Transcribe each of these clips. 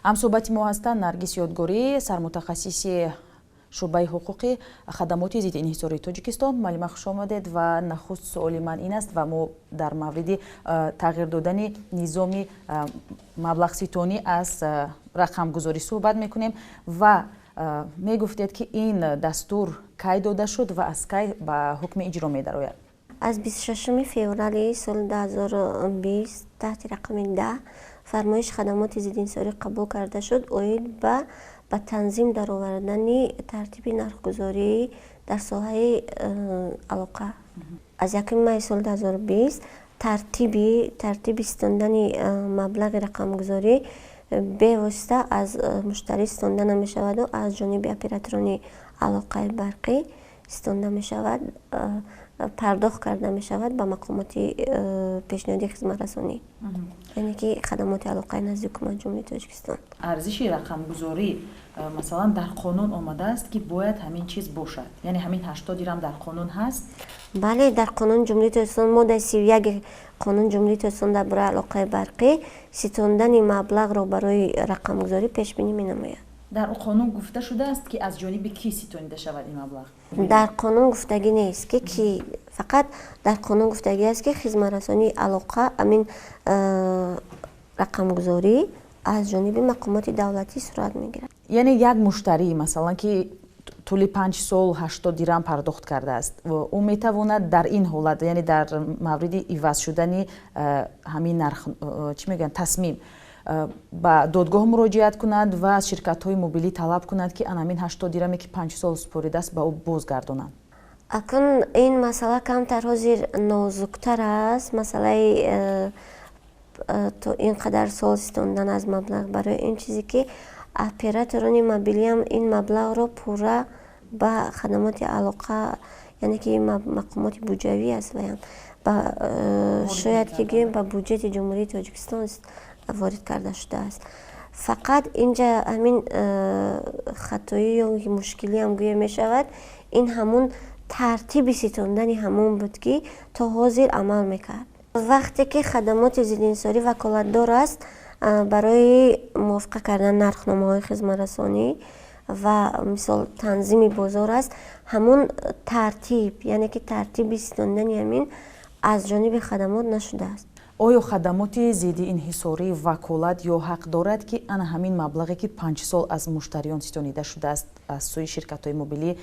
Ҳамсӯҳбати мо ҳастанд Наргис Ёдгорӣ, сармутахассиси шӯъбаи ҳуқуқи хадамоти зидди инҳисории Тоҷикистон. Муаллима, хуш омадед. Ва нахуст суоли ман ин аст, ва мо дар мавриди тағйир додани низоми маблағситонӣ аз рақамгузорӣ суҳбат мекунем ва мегуфтед, ки ин дастур кай дода шуд ва аз кай ба ҳукми иҷро медарояд? Аз 26 феврали соли 2020 таҳти рақами 10 фармоиши хадамоти зидди инҳисорӣ қабул карда шуд оид ба танзим даровардани тартиби нархгузорӣ дар соҳаи алоқа. Аз 1 майи соли 2020 тартиби ситондани маблағи рақамгузорӣ бевосита аз муштарӣ ситонда намешаваду аз ҷониби операторони алоқаи барқӣ ситонда мешавад, пардохт карда мешавад ба мақомоти пешниҳоди хизматрасонӣ, яъне ки хадамоти алоқаи назди Ҳукумати Ҷумҳурии Тоҷикистон. Арзиши рақамгузорӣ, масалан, дар қонун омадааст, ки бояд ҳамин чиз бошад, яъне ҳамин 80 дирам дар қонун ҳаст? Бале, дар Қонуни Ҷумҳурии Тоҷикистон, моддаи 31 Қонуни Ҷумҳурии Тоҷикистон дар бораи алоқаи барқӣ ситондани маблағро барои рақамгузорӣ пешбинӣ менамояд. Дар қонун гуфта шудааст, ки аз ҷониби кӣ ситонида шавад ин маблағ? Дар қонун гуфтагӣ нест, ки ки, фақат дар қонун гуфтагӣ аст, ки хизматрасонии алоқа, амин рақамгузорӣ аз ҷониби мақомоти давлатӣ сурат мегирад. Яъне як муштарӣ, масалан, ки тӯли 5 сол 80 дирам пардохт кардааст, ӯ метавонад дар ин ҳолат, яъне дар мавриди иваз шудани ҳамин нарх, чӣ мегӯянд, тасмим, ба додгоҳ муроҷиат кунад ва аз ширкатҳои мобилӣ талаб кунад, ки ан ҳамин 80 дираме, ки 5 сол супоридааст, ба ӯ бозгардонанд? Акун ин масъала камтар ҳозир нозуктар аст. Масъалаи то ин қадар сол ситондан аз маблағ, барои ин чизе ки операторони мобилиам ин маблағро пурра ба хадамоти алоқа, яъне ки мақомоти буҷавӣ аст, ваям шояд ки гӯем, ба буҷети Ҷумҳурии Тоҷикистон ворид карда шудааст. Фақат инҷа ҳамин хатоӣ ё мушкилиам гӯя мешавад, ин ҳамун тартиби ситондани ҳамон буд, ки то ҳозир амал мекард. Вақте ки хадамоти зидди ваколатдор аст барои мувофиқа кардани нархномаҳои хизматрасонӣ ва мисол танзими бозор аст, ҳамун тартиб, яъне ки тартиби ситондани ҳамин аз ҷониби хадамот нашудааст. Оё хадамоти зидди инҳисорӣ ваколат ё ҳақ дорад, ки ана ҳамин маблағе, ки 5 сол аз муштариён ситонида шудааст аз сӯи ширкатҳои мобилӣ,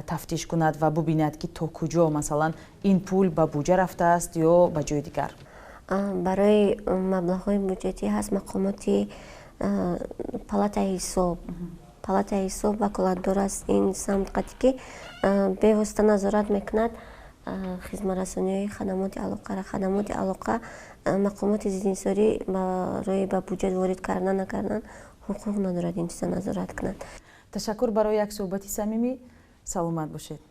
тафтиш кунад ва бубинад, ки то куҷо, масалан, ин пул ба буҷа рафтааст ё ба ҷои дигар? Барои маблағҳои буҷетӣ ҳаст мақомоти палатаи ҳисоб. Палатаи ҳисоб ваколатдор аст ин самт қати, ки бевосита назорат мекунад хизматрасониҳои хадамоти алоқара. Хадамоти алоқа, мақомоти зидди барои ба буҷет ворид кардан накардан ҳуқуқ надорад ин чиза назорат кунад. Ташаккур барои як суҳбати самимӣ. Саломат бошед.